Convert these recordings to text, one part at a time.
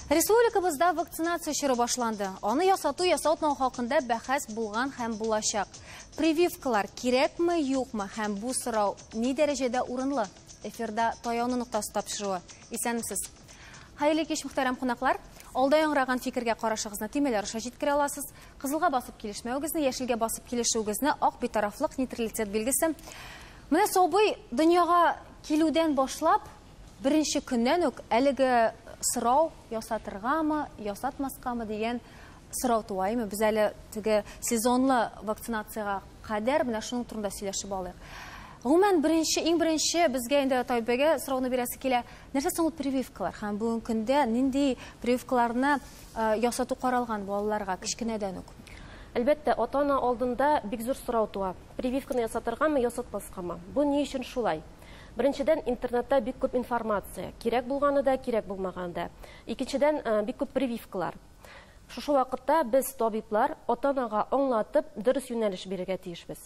Республикабызда вакцинация чоры башланды. Аны ясату ясатмау хакында бәхәс булган һәм булачак. Прививкалар кирәкме, юкмы һәм бу сорау ни дәрәҗәдә урынлы? Эфирда Таяну ноктасы тапшыруы. Исәнмесез. Хәерле кич, мөхтәрәм кунаклар. Алда яңгыраган фикергә карашыгызны төймәләр аша җиткерә аласыз. Кызылга басып килешмәвегезне, яшелгә басып килешүегезне, ак битарафлык, нейтралитет билгесе. Менә сабый дөньяга килүдән башлап, беренче көннән үк әлеге сорау ясатыргамы, ясатмаскамы дигән сорау туа. Без әле теге сезонлы вакцинациягә кадәр менә шуның турында сөйләшеп алыйк. Гомумән, беренче, иң беренче безгә инде табибәгә сорауны бирәсе килә. Нәрсә соң ул прививкалар? Һәм бүгенге көндә нинди прививкаларны ясату каралган балаларга кечкенәдән үк? Әлбәттә, ата-ана алдында бик зур сорау туа. Прививканы ясатыргамы, ясатмаскамы? Бу ни өчен шулай? Беренчедән, интернетта бик күп информация. Кирәк булганы да, кирәк булмаганы да. Икенчедән, бик күп прививкалар. Шушы вакытта без табиблар ата-анага аңлатып, дөрес юнәлеш бирергә тиешбез.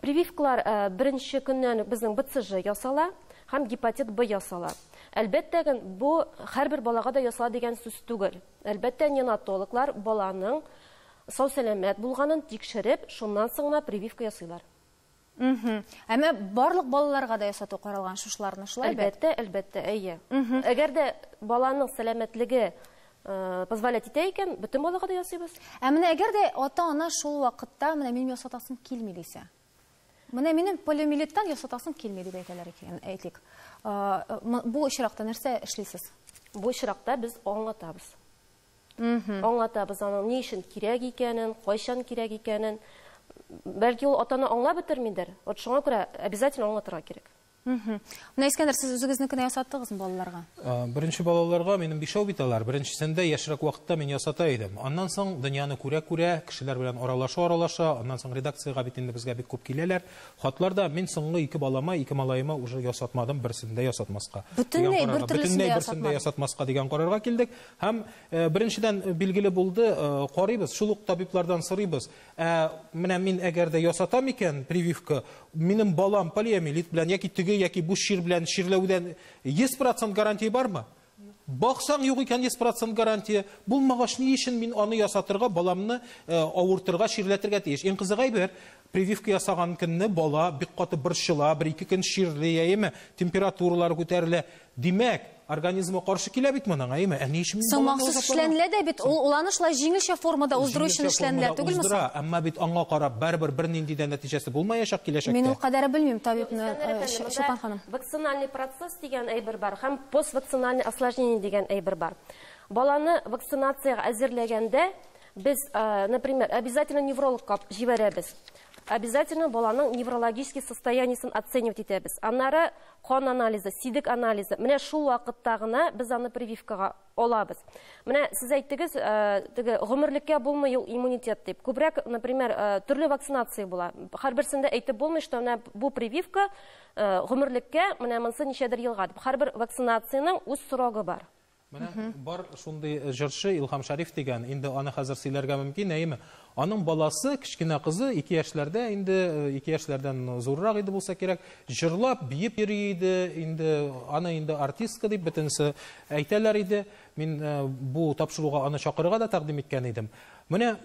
Прививкалар беренче көннән үк безнең БЦЖ ясала һәм гепатит Б ясала. Әлбәттә, бу һәрбер балага да ясала дигән сүз түгел. Әлбәттә, неонатологлар баланың сау-сәламәт булганын тикшереп, шуннан соң гына прививка ясыйлар. Әмма барлык балаларга да ясату каралган шушыларны, шулай бит? Әлбәттә, әлбәттә, әйе. Әгәр дә баланың сәламәтлеге позволять итә икән, бөтен балага да ясыйбыз. Ә менә әгәр дә ата-ана шул вакытта, менә минем ясатасым килми дисә. Менә минем полиомиелиттан ясатасым килми дип әйтәләр икән, әйтик. Бу очракта нәрсә эшлисез? Бу очракта без аңлатабыз. Аңлатабыз аның ни өчен кирәк икәнен, кайчан кирәк икәнен. Бәлки ул ата-ана аңлап бетермидер. Вот шуңа күрә обязательно аңлатырга кирәк. Менә Искәндәр, сез үзегезнекенә ясаттыгызмы балаларга? Беренче балаларга минем бишәү бит алар. Беренчесендә яшьрәк вакытта мин ясата идем. Аннан соң дөньяны күрә-күрә, кешеләр белән аралаша-аралаша, аннан соң редакциягә бит инде безгә бик күп киләләр. Хатларда мин соңгы ике балама, ике малаема уже ясатмадым, берсен дә ясатмаска. Бөтенләй бер төрлесен дә ясатмадым. Бөтенләй берсен дә ясатмаска дигән карарга килдек. Һәм беренчедән билгеле булды, карыйбыз, шул ук табиблардан сорыйбыз. Менә мин әгәр дә ясатам икән прививка, минем балам полиомиелит белән яки теге яки бу чир белән чирләүдән 100% гарантия бармы? Баксаң юк икән 100% гарантия. Булмагач, ни өчен мин аны ясатырга, баламны авыртырга, чирләтергә тиеш? Иң кызык әйбер, прививка ясаган көнне бала бик каты борчыла, бер-ике көн чирли, әйеме? Температуралары күтәрелә. Димәк, организмы каршы килә бит моның, әйеме? Ә ни өчен мин Соң баламны махсус азапларга? эшләнелә дә бит, ул аны шулай җиңелчә формада уздыру өчен Җиңелчә эшләнелә формада түгелме уздыра, соң? әмма бит аңа карап барыбер бернинди дә нәтиҗәсе булмаячак киләчәктә. Мин ул кадәре белмим, табибны, Искәндәр әфәнде, монда Чулпан ханым. Вакцинальный процесс дигән әйбер бар һәм поствакцинальный осложнение дигән әйбер бар. Баланы вакцинациягә әзерләгәндә без, например, обязательно неврологка җибәрәбез. Обязательно баланың неврологический состояниесен оценивать итәбез. Аннары кан анализы, сидек анализы. Менә шул вакытта гына без аны прививкага алабыз. Менә сез әйттегез, теге гомерлеккә булмый ул иммунитет дип. Күбрәк, например, төрле вакцинация була. Һәрберсендә әйтеп булмый, что менә бу прививка гомерлеккә, менә монысы ничәдер елга дип. Һәрбер вакцинациянең үз срогы бар. Менә бар шундый җырчы Илһам Шариф дигән, инде аны хәзер сөйләргә мөмкин, әйеме? Аның баласы, кечкенә кызы, 2 яшьләрдә инде, 2 яшьләрдән зуррак иде булса кирәк, җырлап, биеп йөри иде, инде аны инде артистка дип бөтенесе әйтәләр иде. Мин бу тапшыруга аны чакырырга да тәкъдим иткән идем. Менә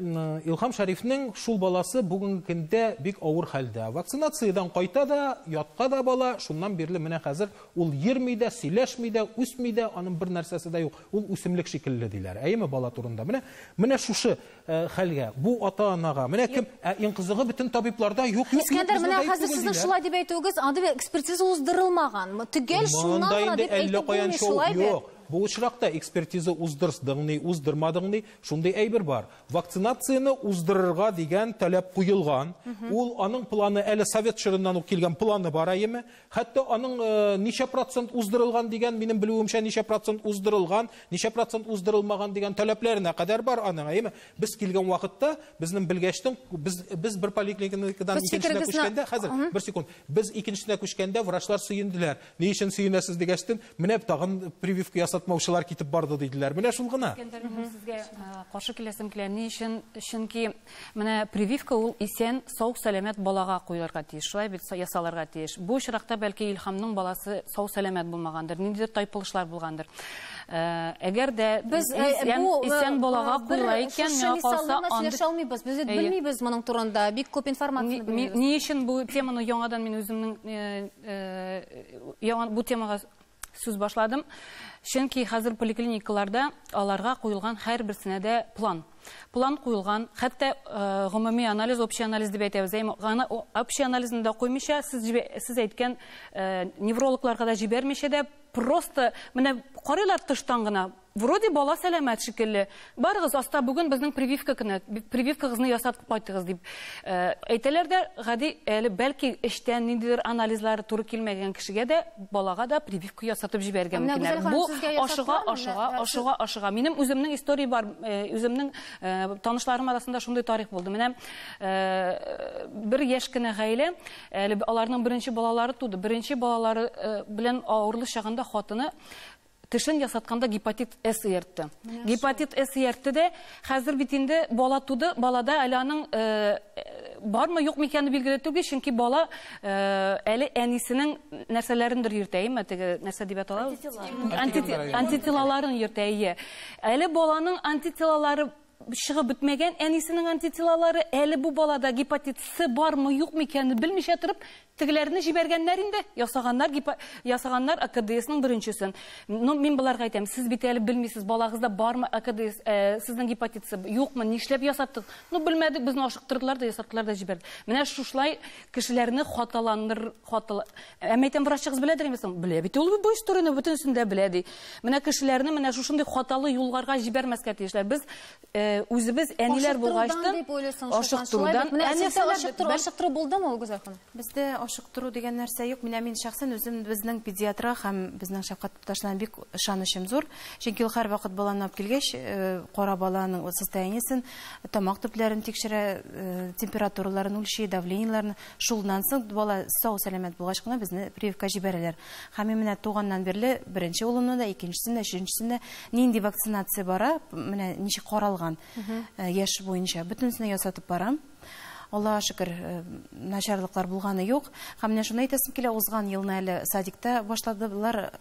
Илһам Шарифнең шул баласы бүгенге көндә бик авыр хәлдә. Вакцинациядән кайта да, ятка да бала, шуннан бирле менә хәзер ул йөрми дә, сөйләшми дә, үсми дә, аның бер нәрсәсе дә юк. Ул үсемлек шикелле диләр. Әйеме бала турында? Менә, менә шушы хәлгә, бу ата-анага, менә кем, ә иң кызыгы бөтен табибларда юк, юк, юк, Искәндәр, безнең менә гаеп хәзер түгел сезнең диләр. шулай дип әйтүегез, андый бер экспертиза уздырылмаган. Төгәл шуннан Монда гына инде дип әйтеп әллә каян булмый, шоу шулай бит? юк. Бу очракта экспертиза уздырдың ни, уздырмадың ни, шундый әйбер бар. Вакцинацияне уздырырга дигән таләп куелган. Ул аның планы әле совет чорыннан ук килгән планы бар әйеме? Хәтта аның ничә процент уздырылган дигән, минем белүемчә ничә процент уздырылган, ничә процент уздырылмаган дигән таләпләренә кадәр бар аның, әйеме? Без килгән вакытта безнең белгәчтең, без бер поликлиникадан Без икенчесенә фикерегезне күчкәндә, хәзер бер секунд, без икенчесенә күчкәндә врачлар сөенделәр. Ни өчен сөенәсез дигәчтен, менә тагын прививка ясатырга ясатмаучылар китеп барды диделәр. Менә шул гына. Искәндәр, минем сезгә каршы киләсем килә. Ни өчен? Чөнки менә прививка ул исән, сау, сәламәт балага куелырга тиеш. Шулай бит, ясалырга тиеш. Бу очракта бәлки Илһамның баласы сау, сәламәт булмагандыр, ниндидер тайпылышлар булгандыр. Әгәр дә Без исән балага куела икән, миңа калса, андый сөйләшә алмыйбыз. Без бит белмибез моның турында, бик күп информацияне белмибез. Ни өчен бу теманы яңадан мин үземнең яңа бу темага сүз башладым? Чөнки хәзер поликлиникаларда аларга куелган һәрберсенә дә план. План куелган, хәтта гомуми анализ, общий анализ дип әйтәбез. Әйме, аны общий анализны да куймыйча, сез әйткән неврологларга да җибәрмичә дә, просто менә карыйлар тыштан гына. Вроде бала сәламәт шикелле. Барыгыз, аста бүген безнең прививка көне, прививкагызны ясатып кайтыгыз дип әйтәләр дә, гади әле бәлки эчтән ниндидер анализлары туры килмәгән кешегә дә, балага да прививка ясатып җибәрергә Менә мөмкиннәр. Гүзәл ханым, Бу сезгә ашыга, ясаттылармы? ашыга, Менә, ашыга, ашыга. Минем үземнең история бар, үземнең танышларым арасында шундый тарих булды. Менә бер яшь кенә гаилә, әле аларның беренче балалары туды. Беренче балалары белән авырлы чагында хатыны тешен ясатканда гепатит С ияртте. Менә Гепатит С ияртте дә, хәзер бит инде бала туды, балада әле аның бармы юкмы икәне билгеле түгел, чөнки бала әле әнисенең нәрсәләрендер йөртә, әйме, теге нәрсә дип атала? Антителалар. Антителаларын йөртә, әйе. Әле баланың антителалары чыгып бетмәгән, әнисенең антителалары, әле бу балада гепатит С бармы юкмы икәнен белмичә торып, тегеләрне җибәргәннәр инде, ясаганнар А К Д С-ның беренчесен. Ну, мин боларга әйтәм, сез бит әле белмисез, балагызда бармы А К Д С сезнең гепатит С юкмы, нишләп ясаттык? Ну, белмәдек, безне ашыктырдылар да, ясаттылар да җибәрде. Менә шушылай кешеләрне хаталаныр, хатала. Әмма әйтәм, врачыгыз беләдер инде соң? Белә бит ул бу историяне бөтенесен дә белә ди. Менә кешеләрне менә шушындый хаталы юлларга җибәрмәскә тиешләр. Без үзебез әниләр Ашыктырудан булгачтын, дип уйлыйсың, Шулпан, шулай ашыктырудан. бит. Менә Әни сездә сәләт бер- ашыктыру булдымы ул, Гүзәл ханым? Бездә ашыктыру дигән нәрсә юк. Менә мин шәхсән үзем безнең педиатрга һәм безнең шәфкать туташына бик ышанычым зур. Чөнки ул һәрвакыт баланы алып килгәч, кара баланың состояниесен, тамак төпләрен тикшерә, температураларын үлчи, давлениеләрен. Шуннан соң бала сау сәламәт булгач кына безне прививка җибәрәләр. Һәм мин менә туганнан бирле беренче улымны да, икенчесен дә, өченчесен дә нинди вакцинация бара, менә ничек каралган, яшь буенча бөтенесен ясатып барам. Аллаһ шөкер, начарлыклар булганы юк. Һәм менә шуны әйтәсем килә, узган елны әле садикта башладылар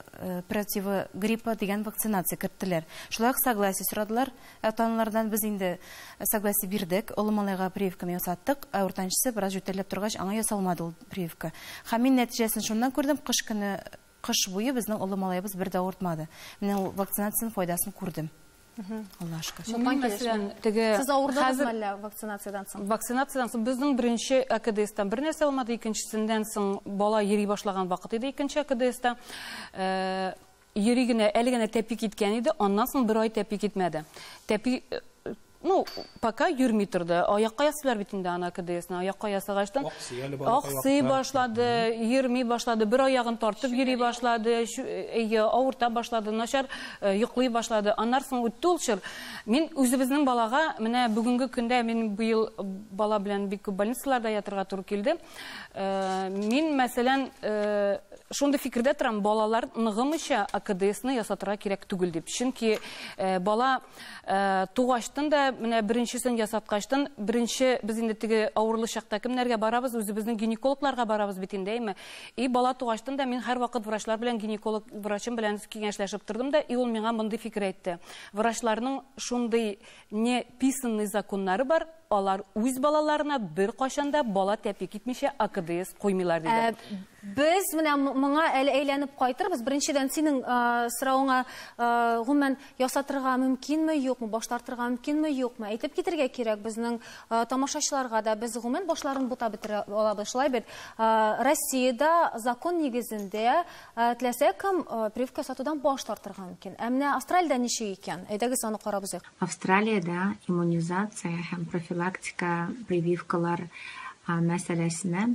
противогриппа дигән вакцинация керттеләр. Шулай ук согласие сорадылар ата-аналардан. Без инде согласие бирдек, олы малайга прививканы ясаттык, ә уртанчысы бераз җүтәлләп торгач, аңа ясалмады ул прививка. Һәм мин нәтиҗәсен шуннан күрдем, кыш көне, кыш буе безнең олы малайыбыз бер дә авыртмады. Менә ул вакцинациянең файдасын күрдем. Аллаһ шөкер. Мин, мәсәлән, теге Сез авырдыгызмы хәзер әллә вакцинациядән соң? Вакцинациядән соң безнең беренче А К Д С-тан бер нәрсә булмады, икенчесеннән соң бала йөри башлаган вакыт иде икенче А К Д С-та. Йөри генә, әле генә тәпи киткән иде, аннан соң бер ай тәпи китмәде. Тәпи ну, пока йөрми торды. Аякка ясыйлар бит инде аны А К Д С-ны. Аякка ясагачтан Аксый әле бала аксый кайвакытта. башлады, йөрми башлады, бер аягын тартып йөри башлады, авырта башлады, начар йоклый башлады. Аннан соң үтте ул чор. Мин үзебезнең балага, менә бүгенге көндә мин быел бала белән бик күп больницаларда ятырга туры килде. Мин, мәсәлән, шундый фикердә торам, балалар ныгымыйча А К Д С-ны ясатырга кирәк түгел дип. Чөнки бала тугачтан да, менә беренчесен ясаткачтан, беренче без инде теге авырлы чакта кемнәргә барабыз, үзебезнең гинекологларга барабыз бит инде, әйме? И бала тугачтан да мин һәрвакыт врачлар белән, гинеколог врачым белән киңәшләшеп тордым да, и ул миңа мондый фикер әйтте. Врачларның шундый неписанный законнары бар, алар үз балаларына бер кашан да бала тәпи китмичә А К Д С куймыйлар диде. Без менә моңа әле әйләнеп кайтырбыз. Беренчедән синең соравыңа гомумән ясатырга мөмкинме, юкмы, баш тартырга мөмкинме, юкмы? Әйтеп китергә кирәк безнең тамашачыларга да, без гомумән башларын бутап бетерә алабыз. Шулай бит. Россиядә закон нигезендә теләсә кем прививка сатудан баш тартырга мөмкин. Ә менә Австралиядә ничек икән? Әйдәгез аны карап узыйк. Австралиядә иммунизация һәм профилактика прививкалар мәсьәләсенә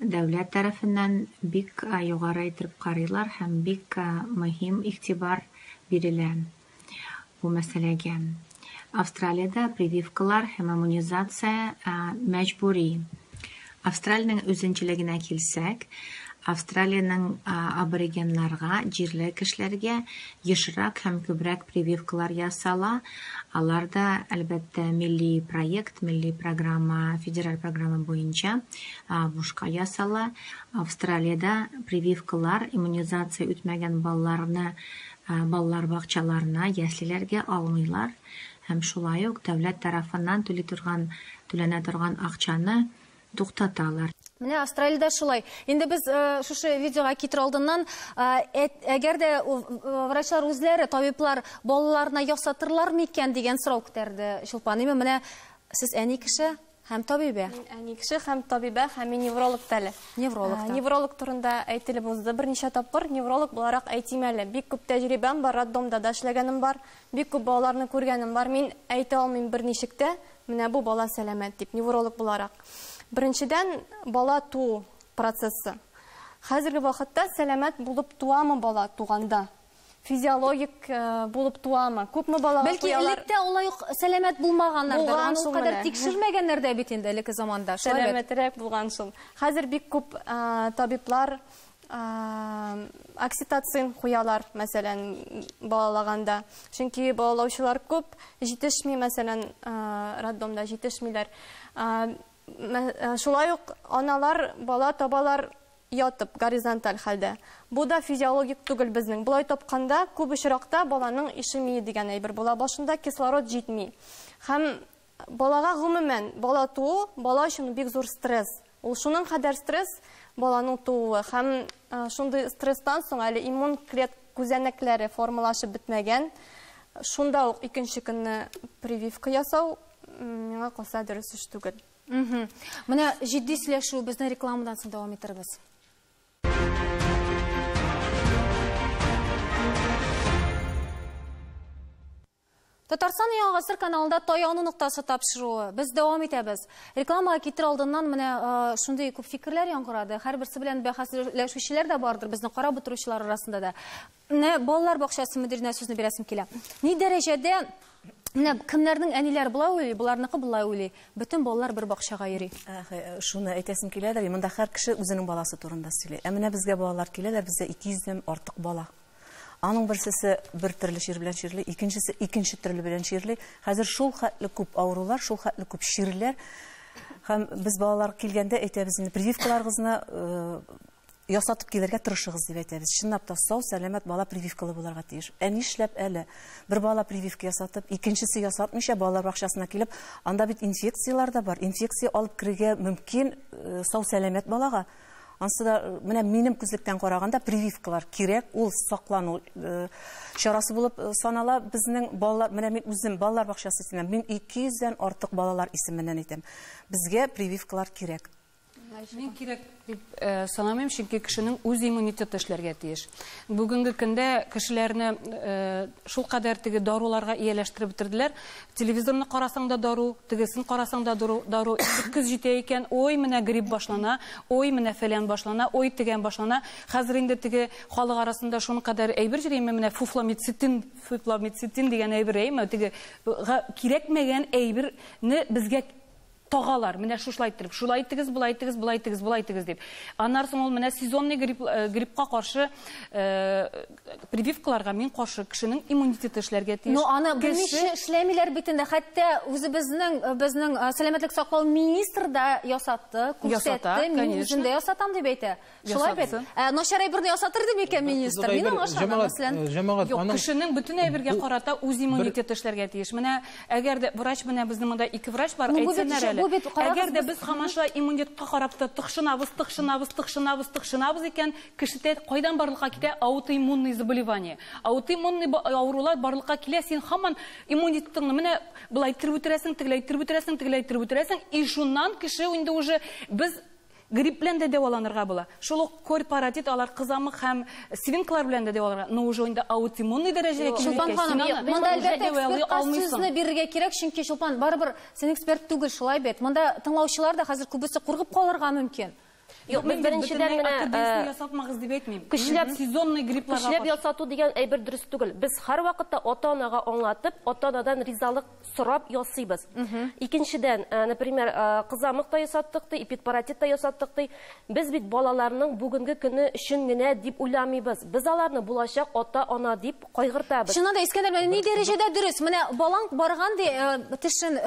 дәүләт тарафыннан бик югары итеп карыйлар һәм бик мөһим игътибар бирелә бу мәсьәләгә. Австралиядә прививкалар һәм иммунизация мәҗбүри. Австралиянең үзенчәлегенә килсәк, Австралиянең аборигеннарга, җирле кешеләргә ешрак һәм күбрәк прививкалар ясала. Алар да, әлбәттә, милли проект, милли программа, федераль программа буенча бушка ясала. Австралиядә прививкалар, иммунизация үтмәгән балаларны балалар бакчаларына, яслиләргә алмыйлар. Һәм шулай ук дәүләт тарафыннан түли торган, түләнә торган акчаны туктаталар. Менә Австралиядә шулай. Инде без шушы видеога китер алдыннан, әгәр дә врачлар үзләре, табиблар балаларына ясатырлар микән дигән сорау күтәрде Чулпан. Әмма менә сез әни кеше һәм табибә. Мин әни кеше һәм табибә, һәм мин невролог та әле. Невролог та. Невролог турында әйтелеп узды берничә тапкыр. Невролог буларак әйтим әле. Бик күп тәҗрибәм бар, роддомда да эшләгәнем бар, бик күп балаларны күргәнем бар. Мин әйтә алмыйм берничек тә, менә бу бала сәламәт дип, невролог буларак. Беренчедән, бала туу процессы. Хәзерге вакытта сәламәт булып туамы бала туганда? Физиологик булып туамы? Күпме балага Бәлки куялар? элек тә алай ук сәламәт булмаганнардыр, Булган аны ул шул кадәр менә. тикшермәгәннәр дә бит инде элекке заманда. Шулай бит? Сәламәтрәк булган шул. Хәзер бик күп табиблар окситоцин куялар, мәсәлән, балалаганда. Чөнки балалаучылар күп, җитешми, мәсәлән, роддомда җитешмиләр. Шулай ук аналар бала табалар ятып, горизонталь хәлдә. Бу да физиологик түгел безнең. Болай тапканда күп очракта баланың ишемия дигән әйбер була, башында кислород җитми. Һәм балага гомумән бала туу, бала өчен бик зур стресс. Ул шуның кадәр стресс баланың тууы. Һәм шундый стресстан соң әле иммун клет күзәнәкләре формалашып бетмәгән. Шунда ук икенче көнне прививка ясау миңа калса дөрес эш түгел. Менә җитди сөйләшү безне рекламадан соң дәвам итербез. Татарстан Яңа Гасыр каналында таяну ноктасы тапшыруы. Без дәвам итәбез. Рекламага китер алдыннан менә шундый күп фикерләр яңгырады. Һәрберсе белән бәхәсләшүчеләр дә бардыр, безне карап утыручылар арасында да. Менә балалар бакчасы мөдиренә сүзне бирәсем килә. Ни дәрәҗәдә менә кемнәрнең әниләре болай уйлый, боларныкы болай уйлый. Бөтен балалар бер бакчага йөри. Шуны әйтәсем киләдер, монда һәр кеше үзенең баласы турында сөйли. Ә менә безгә балалар киләләр, бездә 200дән артык бала. Аның берсесе бер төрле чир белән чирли, икенчесе икенче төрле белән чирли. Хәзер шул хәтле күп авырулар, шул хәтле күп чирләр. Һәм без балалар килгәндә әйтәбез инде, прививкаларыгызны ясатып килергә тырышыгыз дип әйтәбез. Чынлап та сау, сәламәт бала прививкалы булырга тиеш. Ә нишләп әле бер бала прививка ясатып, икенчесе ясатмыйча балалар бакчасына килеп, анда бит инфекцияләр дә бар. Инфекция алып керергә мөмкин сау, сәламәт балага. Ансы да, менә минем күзлектән караганда прививкалар кирәк, ул саклану чарасы булып санала. Безнең балалар, менә мин үзем балалар бакчасы исеменнән, мин 200дән артык балалар исеменнән әйтәм. Безгә прививкалар кирәк. Мин кирәк дип санамыйм, чөнки кешенең үз иммунитеты эшләргә тиеш. Бүгенге көндә кешеләрне шул кадәр теге даруларга ияләштереп бетерделәр. Телевизорны карасаң да дару, тегесен карасаң да дару. Инде көз җитә икән, ой, менә грипп башлана, ой, менә фәлән башлана, ой, тегән башлана. Хәзер инде теге халык арасында шуның кадәр әйбер йөри, менә фуфломицетин, фуфломицетин дигән әйбер, әйме, теге кирәкмәгән әйберне безгә тагалар, менә шушылай иттереп, шулай итегез, болай итегез, болай итегез, болай итегез дип. Аннан соң ул менә сезонный гриппка каршы прививкаларга мин каршы, кешенең иммунитеты эшләргә тиеш. Но аны берничә эшләмиләр бит инде, хәтта үзебезнең, безнең сәламәтлек саклау министры да ясатты, Ясата, күрсәтте, мин конечно. үзем дә ясатам дип әйтә. Шулай бит? Ясатсын. Начар әйберне ясатыр ди микән министр? Кызык Мин әйбер, аңа ышанам, мәсәлән. җәмәгать, Юк, аның кешенең бөтен әйбергә бу карата үз бер иммунитеты эшләргә тиеш. Менә әгәр дә врач, менә безнең монда ике врач бар, Ну, бу бит әйтсеннәр җ- әле. бу бит карагыз, Әгәр дә без без һаман шулай иммунитетка карап та тыкшынабыз, тыкшынабыз, тыкшынабыз, тыкшынабыз икән, кешедә кайдан барлыкка китә аутоиммунный заболевание. Аутоиммунный авырулар барлыкка килә, син һаман иммунитетыңны менә болай иттереп үтерәсең, тегеләй иттереп үтерәсең, тегеләй иттереп үтерәсең, и шуннан кеше инде уже без грипп белән дә дәваланырга була. Шул ук корь паротит, алар кызамык һәм свинкалар белән дә дәваланырга. Но уже инде аутоиммунный дәрәҗәгә килеп Чулпан җиткәч, ханым, син аны монда уже әлбәттә дәвалый экспертка алмыйсың. сүзне бирергә кирәк, чөнки Чулпан, барыбер син эксперт түгел, шулай бит. Монда тыңлаучылар да хәзер күбесе куркып калырга мөмкин. Юк, без беренчедән менә АКДСны ясатмагыз дип әйтмим. Көчләп сезонный гриппларга көчләп ясату дигән әйбер дөрес түгел. Без һәрвакытта ата-анага аңлатып, ата-анадан ризалык сорап ясыйбыз. Икенчедән, например, кызамык та ясаттык ди, эпидпаратит та ясаттык ди. Без бит балаларның бүгенге көне өчен генә дип уйламыйбыз. Без аларны булачак ата-ана дип кайгыртабыз. Чыннан да, Искәндәр, менә ни дәрәҗәдә дөрес? Менә балаң барган ди, тешен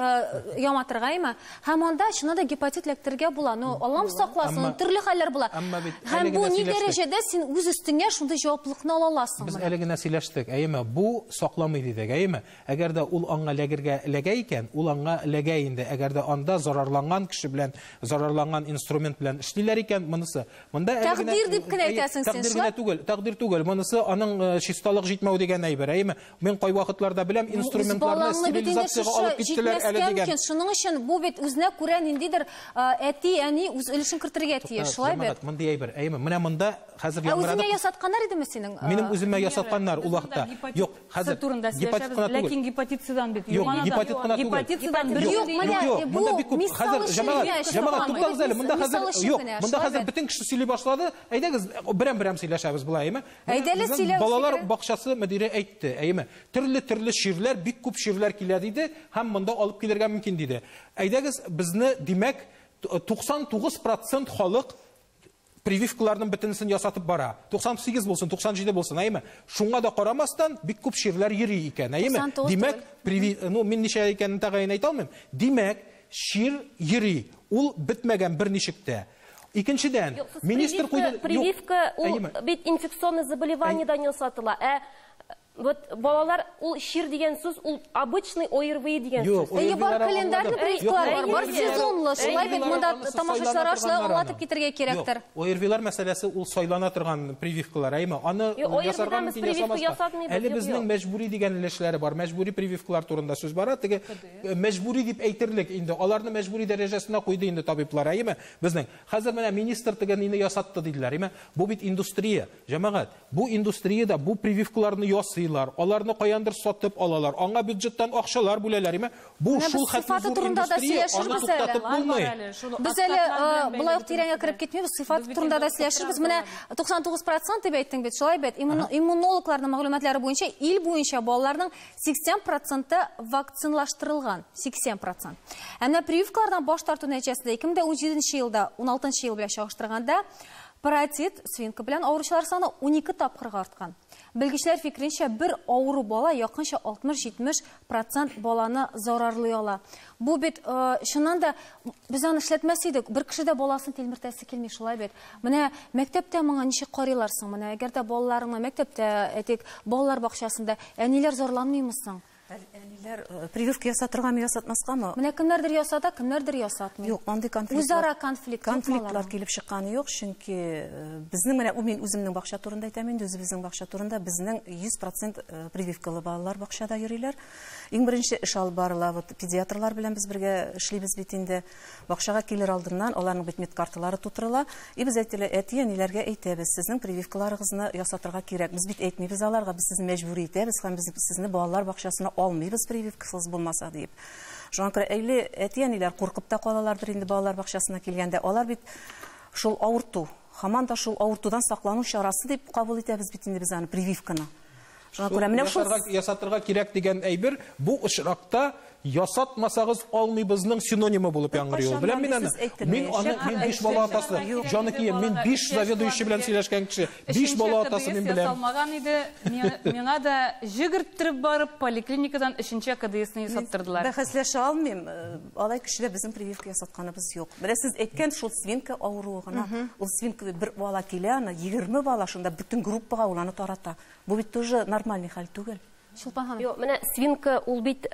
яматыргаймы? Һәм анда чыннан да гепатит эләктерергә була. Ну, Аллам сакласын, төрле хәлләр була. Һәм бу ни дәрәҗәдә син үз өстеңә шундый җаваплылыкны ала аласың? Без әле генә сөйләштек, әйеме? Бу сакламый дидек, әйеме? Әгәр дә ул аңа ләгергә ләгә икән, ул аңа ләгә инде. Әгәр дә анда зарарланган кеше белән, зарарланган инструмент белән эшлиләр икән, монысы. Монда әле генә тәкъдир дип кенә әйтәсең син, тәкъдир генә түгел, тәкъдир түгел. Монысы аның чисталык җитмәү дигән әйбер, әйеме? Мин кайвакытларда беләм, инструментларны стерилизациягә алып киттеләр әле дигән. Шуның өчен бу бит үзенә күрә ниндидер әти, әни үз өлешен кертергә тиеш, шулай бит? Мондый әйбер, әйеме? Менә монда хәзер яңгырады. Үзеңә ясатканнар идеме синең? Минем үземә ясатканнар ул вакытта. Юк, хәзер гепатит кына түгел. Ләкин гепатит С-дан бит. Юк, гепатит кына түгел. Гепатит С-дан бер юк, менә бу мисал өчен. Җәмәгать, туктагыз әле, монда хәзер юк, монда хәзер бөтен кеше сөйли башлады. Әйдәгез, берәм-берәм сөйләшәбез болай, әйеме? Әйдәле сөйләү. Балалар бакчасы мөдире әйтте, әйеме? Төрле-төрле чирләр, бик күп чирләр килә диде һәм монда алып килергә мөмкин диде. Әйдәгез, безне, димәк, 99% халык прививкаларның бөтенесен ясатып бара. 98 булсын, 97 булсын, әйеме? Шуңа да карамастан бик күп чирләр йөри икән, әйеме? Димәк, ну, мин ничә икәнен тәгаен әйтә алмыйм. Димәк, чир йөри. Ул бетмәгән берничек тә. Икенчедән, министр куйды. Прививка ул бит инфекционный заболеваниедан ясатыла. Ә вот балалар ул чир дигән сүз, ул обычный ОРВИ дигән сүз. Әйе, бар календарьлы прививкалар бар, бар сезонлы. Шулай бит монда тамашачыларга шулай аңлатып китергә кирәктер. ОРВИлар мәсьәләсе ул сайлана торган прививкалар, әйме? Аны ясарга мөмкин, ясамаска. Әле безнең мәҗбүри дигән өлешләре бар. Мәҗбүри прививкалар турында сүз бара. Теге мәҗбүри дип әйтерлек инде. Аларны мәҗбүри дәрәҗәсенә куйды инде табиблар, әйеме? Безнең хәзер менә министр теге нине ясатты диделәр, әйеме? Бу бит индустрия, җәмәгать. Бу индустриядә бу прививкаларны ясыйлар, аларны каяндыр сатып алалар, аңа бюджеттан акчалар бүләләр, әйеме? Бу шул хәтле зур индустрия, аны туктатып булмый. Без әле болай ук тирәнгә кереп китмибез, сыйфаты турында да сөйләшербез. Менә 99% дип әйттең бит, шулай бит? Иммунологларның мәгълүматлары буенча ил буенча балаларның 80% вакцинлаштырылган, 80%. Ә менә прививкалардан баш тарту нәтиҗәсендә 2017 елда 16 ел белән чагыштырганда паротит, свинка белән авыручылар саны 12 тапкырга арткан. Белгечләр фикеренчә, бер авыру бала якынча 60-70% баланы зарарлый ала. Бу бит чыннан да без аны эшләтмәс идек, бер кеше дә баласын тилмертәсе килми, шулай бит. Менә мәктәптә моңа ничек карыйлар соң? Менә әгәр дә балаларыңны мәктәптә, әйтик, балалар бакчасында әниләр зарланмыймы соң? Әниләр прививка ясатыргамы, ясатмаскамы? Менә кемнәрдер ясата, кемнәрдер ясатмый. Юк, андый конфликтлар. Үзара конфликт. Конфликтлар килеп чыкканы юк, чөнки безнең менә мин үземнең бакча турында әйтәм инде, үзебезнең бакча турында безнең 100% прививкалы балалар бакчада йөриләр. Иң беренче эш алып барыла, вот педиатрлар белән без бергә эшлибез бит инде. Бакчага килер алдыннан аларның бит медкарталары тутырыла. И без әйтелә, әти-әниләргә әйтәбез, сезнең прививкаларыгызны ясатырга кирәк. Без бит әйтмибез аларга, без сезне мәҗбүр итәбез һәм без сезне балалар бакчасына алмыйбыз прививкасыз булмаса дип. Шуңа күрә әле әти-әниләр куркып та калалардыр инде балалар бакчасына килгәндә. Алар бит шул авырту, һаман да шул авыртудан саклану чарасы дип кабул итәбез бит инде без аны прививканы. Шуңа күрә менә шул ясатырга кирәк дигән әйбер бу очракта ясатмасагыз алмыйбызның синонимы булып яңгырый ул. Беләм мин аны. Мин аны, мин 5 бала атасы, җаныкием, мин 5 заведующий белән сөйләшкән кеше. 5 бала атасы мин беләм. Ясалмаган иде. Миңа да җигерттырып барып поликлиникадан 3нче КДСны ясаттырдылар. Бәхәсләшә алмыйм. Алай кешеләр безнең прививка ясатканыбыз юк. Менә сез әйткән шул свинка авыруы гына. Ул свинка бер бала килә, аны 20 бала шунда бөтен группага ул аны тарата. Бу бит тоже нормальный хәл түгел. Чулпан ханым. Юк, менә свинка ул бит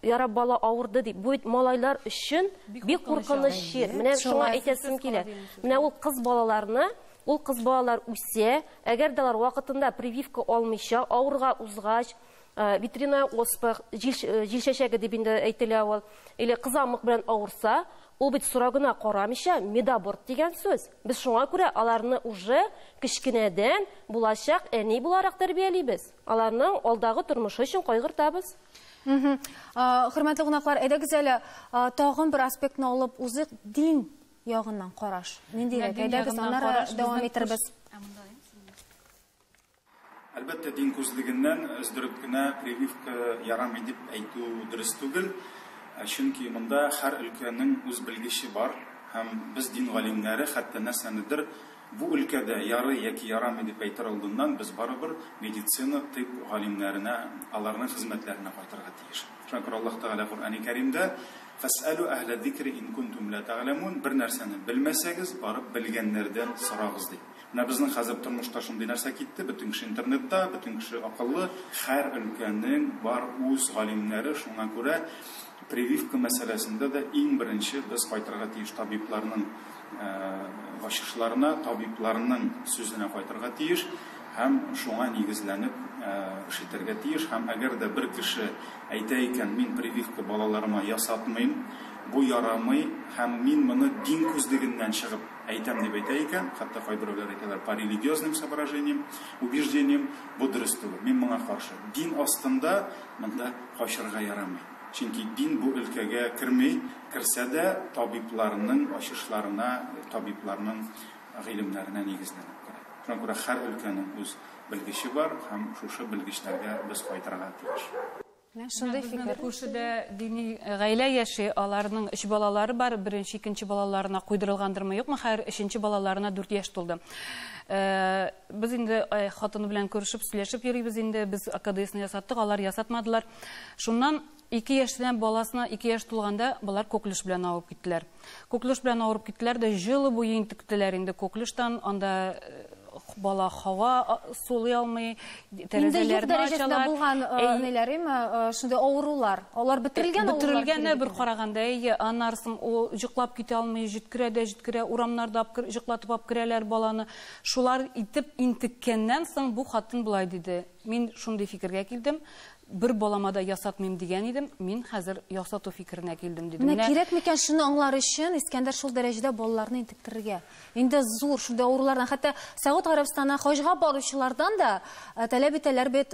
ярап бала авырды дип, бу бит малайлар өчен бик куркыныч чир. Менә шуңа әйтәсем килә. Менә ул кыз балаларны, ул кыз балалар үсә, әгәр дә алар вакытында прививка алмыйча, авырга узгач, ветряная оспа, җил чәчәге дип инде әйтелә ул, или кызамык белән авырса, ул бит срогына карамыйча медаборт дигән сүз. Без шуңа күрә аларны уже кечкенәдән булачак әни буларак тәрбиялибез. Аларның алдагы тормышы өчен кайгыртабыз. Хөрмәтле кунаклар, әйдәгез әле тагын бер аспектны алып узыйк, дин ягыннан караш ниндирәк? Әйдәгез, аннары дәвам итербез. Әлбәттә, дин күзлегеннән өздереп кенә прививка ярамый дип әйтү дөрес түгел. Чөнки монда һәр өлкәнең үз белгече бар һәм без дин галимнәре хәтта нәрсәнедер бу өлкәдә ярый яки ярамый дип әйтер алдыннан без барыбер медицина, тиб галимнәренә, аларның хезмәтләренә кайтырга тиеш. Шуңа күрә Аллаһ Тәгалә Коръәни Кәримдә «Фәсәлү әһлә зикри ин кунтум ла тәгъләмун» бер нәрсәне белмәсәгез, барып белгәннәрдән сорагыз ди. Менә безнең хәзер тормышта шундый нәрсә китте, бөтен кеше интернетта, бөтен кеше акыллы, һәр өлкәнең бар үз галимнәре, шуңа күрә прививка мәсьәләсендә дә иң беренче без кайтырга тиеш табибларның ачышларына, табибларның сүзенә кайтырга тиеш һәм шуңа нигезләнеп эш итәргә тиеш. Һәм әгәр дә бер кеше әйтә икән, мин прививка балаларыма ясатмыйм, бу ярамый һәм мин моны дин күзлегеннән чыгып әйтәм дип әйтә икән, хәтта кайберәүләр әйтәләр по религиозным соображениям, убеждениям, бу дөрес түгел. Мин моңа каршы. Дин астында монда качырга ярамый. Чөнки дин бу өлкәгә керми, керсә дә табибларның ачышларына, табибларның гыйлемнәренә нигезләнеп керә. Шуңа күрә һәр өлкәнең үз белгече бар һәм шушы белгечләргә без кайтырга тиеш. Шундый фикер. Күршедә дини гаилә яши, аларның 3 балалары бар, беренче, икенче балаларына куйдырылгандырмы, юкмы, хәер, өченче балаларына 4 яшь тулды. Без инде хатыны белән күрешеп, сөйләшеп йөрибез инде, без АКДСны ясаттык, алар ясатмадылар. Шуннан 2 яшьтән баласына 2 яшь тулганда балар коклюш белән авырып киттеләр. Коклюш белән авырып киттеләр дә җылы буе интектеләр инде коклюштан, анда бала һава сулый алмый, тәрәзәләрне ачалар. Булган неләреме, шундый авырулар. Алар бетерелгән авырулар. Бетерелгән бер караганда, әйе, аннарсын ул җыклап китә алмый, җиткерә дә җиткерә, урамнарда җыклатып алып керәләр баланы. Шулар итеп интеккәннән соң бу хатын болай диде. Мин шундый фикергә килдем. Бер балама да ясатмыйм дигән идем, мин хәзер ясату фикеренә килдем диде. Менә кирәк микән шуны аңлар өчен Искәндәр шул дәрәҗәдә балаларны интектерергә? Инде зур шундый авырулардан, хәтта Сауд Гарәбстанына хаҗга баручылардан да таләп итәләр бит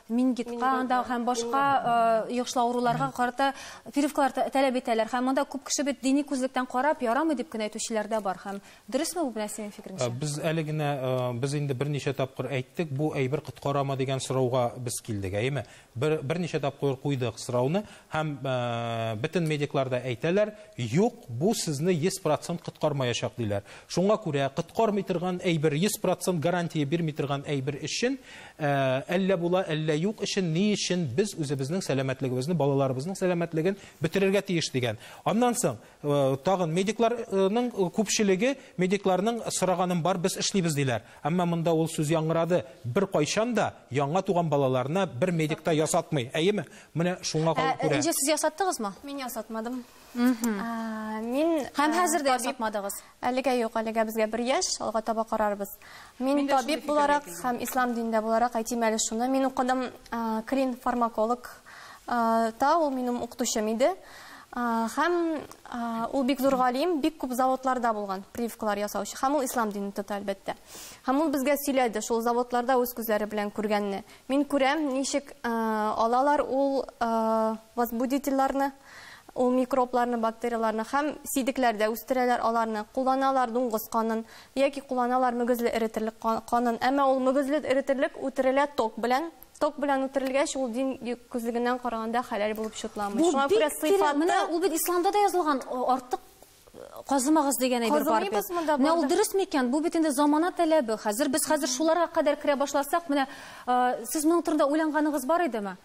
менингитка анда һәм башка йогышлы авыруларга карата прививкалар таләп итәләр. Һәм монда күп кеше бит дини күзлектән карап ярамый дип кенә әйтүчеләр дә бар. Һәм дөресме бу менә синең фикереңчә? Без әле генә без инде берничә тапкыр әйттек, бу әйбер коткарама дигән сорауга без килдек, әйеме? Берничә тапкыр куйдык сорауны һәм бөтен медиклар да әйтәләр, юк, бу сезне 100% коткармаячак диләр. Шуңа күрә коткармый торган әйбер, 100% гарантия бирми торган әйбер өчен, әллә була, әллә юк өчен, ни өчен без үзебезнең сәламәтлегебезне, балаларыбызның сәламәтлеген бетерергә тиеш дигән. Аннан соң тагын медикларның күпчелеге, медикларның сораганым бар, без эшлибез диләр. Әмма монда ул сүз яңгырады. Бер кайчан да яңа туган балаларына бер медик та ясатмый. Әйеме? Менә шуңа күрә. Инже, сез ясаттыгызмы? Мин ясатмадым. Мин һәм хәзер дә ясатмадыгыз? Әлегә юк, әлегә безгә 1 яшь, алга таба карарбыз. Мин табиб буларак һәм ислам динендә буларак әйтим әле шуны. Мин укыдым клин фармаколог, та ул минем укытучым иде. Һәм ул бик зур галим, бик күп заводларда булган прививкалар ясаучы. Һәм ул ислам динен тота әлбәттә. Һәм ул безгә сөйләде шул заводларда үз күзләре белән күргәнне. Мин күрәм, ничек алалар ул возбудительләрне, ул микробларны, бактерияләрне һәм сидекләрдә үстерәләр аларны, кулланалар дуңгыз канын яки кулланалар мөгезле эретерлек канын. Әмма ул мөгезле эретерлек үтерелә ток белән. Ток белән үтерелгәч, ул дин күзлегеннән караганда хәләл булып чутламый. Шуңа күрә сыйфаты... Менә ул бит исламда да язылган, артык казымагыз дигән әйбер бар бит. Менә ул дөрес микән? Бу бит инде замана таләбе. Хәзер без хәзер шуларга кадәр керә башласак, менә сез моның турында уйланганыгыз бар идеме?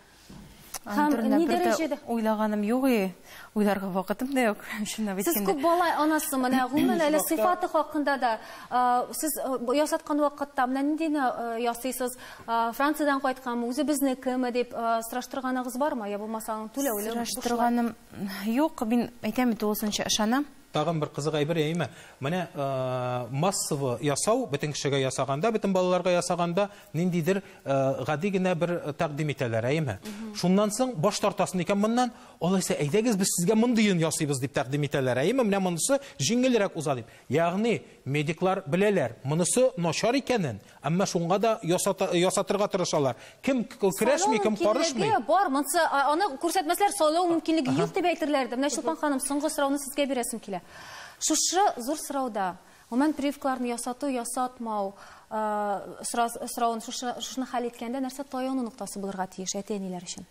Һәм ни дәрәҗәдә? Уйлаганым юк, уйларга вакытым да юк. Сез күп бала анасы, менә гомумән әле сыйфаты хакында да сез ясаткан вакытта менә ниндине ясыйсыз? Франциядән кайтканмы, үзебезнекеме дип сораштырганыгыз бармы? Я булмаса аның түләүле? Сораштырганым юк, мин әйтәм бит, тулысынча ышанам. Тагын бер кызык әйбер, әйеме? Менә массово ясау, бөтен кешегә ясаганда, бөтен балаларга ясаганда ниндидер гади генә бер тәкъдим итәләр, әйеме? Шуннан соң баш тартасың икән моннан, алайса әйдәгез без сезгә мондыен ясыйбыз дип тәкъдим итәләр, әйеме? Менә монысы җиңелрәк уза дип. Ягъни медиклар беләләр, монысы начар икәнен, әмма шуңа да ясатырга тырышалар. Кем көрәшми, кем карышмый. Бар, монысы аны күрсәтмәсләр, сайлау мөмкинлеге юк дип әйтерләр иде. Менә Чулпан ханым, соңгы сорауны сезгә бирәсем килә. килә. Шушы зур сорауда, гомумән прививкаларны ясату, ясатмау соравын шушыны хәл иткәндә нәрсә таяну ноктасы булырга тиеш әти-әниләр өчен?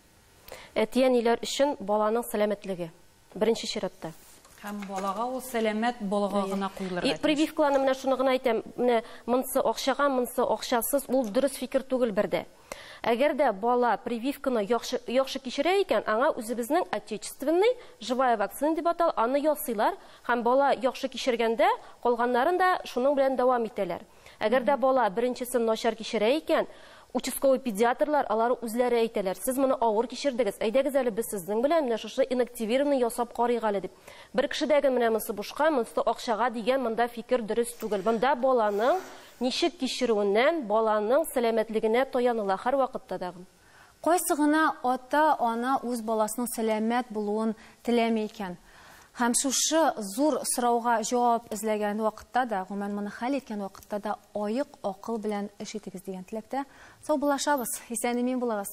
Әти-әниләр өчен баланың сәламәтлеге беренче чиратта. Һәм балага ул сәламәт балага гына куелырга тиеш. Прививкаларны менә шуны гына әйтәм, менә монысы акчага, монысы акчасыз, ул дөрес фикер түгел бердә. Әгәр дә бала прививканы яхшы кичерә икән, аңа үзебезнең отечественный живая вакцина дип атала, аны ясыйлар һәм бала яхшы кичергәндә, калганнарын да шуның белән дәвам итәләр. Әгәр дә бала беренчесен начар кичерә икән, участковый педиатрлар алар үзләре әйтәләр, сез моны авыр кичердегез, әйдәгез әле без сезнең белән менә шушы инактивированный ясап карыйк әле дип. Бер кешедәге менә монысы бушка, монысы акчага дигән монда фикер дөрес түгел. Монда баланың ничек кичерүеннән, баланың сәламәтлегенә таяныла һәр вакытта да. Кайсы гына ата-ана үз баласының сәламәт булуын теләми икән? Һәм шушы зур сорауга җавап эзләгән вакытта да, гомумән моны хәл иткән вакытта да аек акыл белән эш итегез дигән теләктә саубуллашабыз. Исән-имин булыгыз.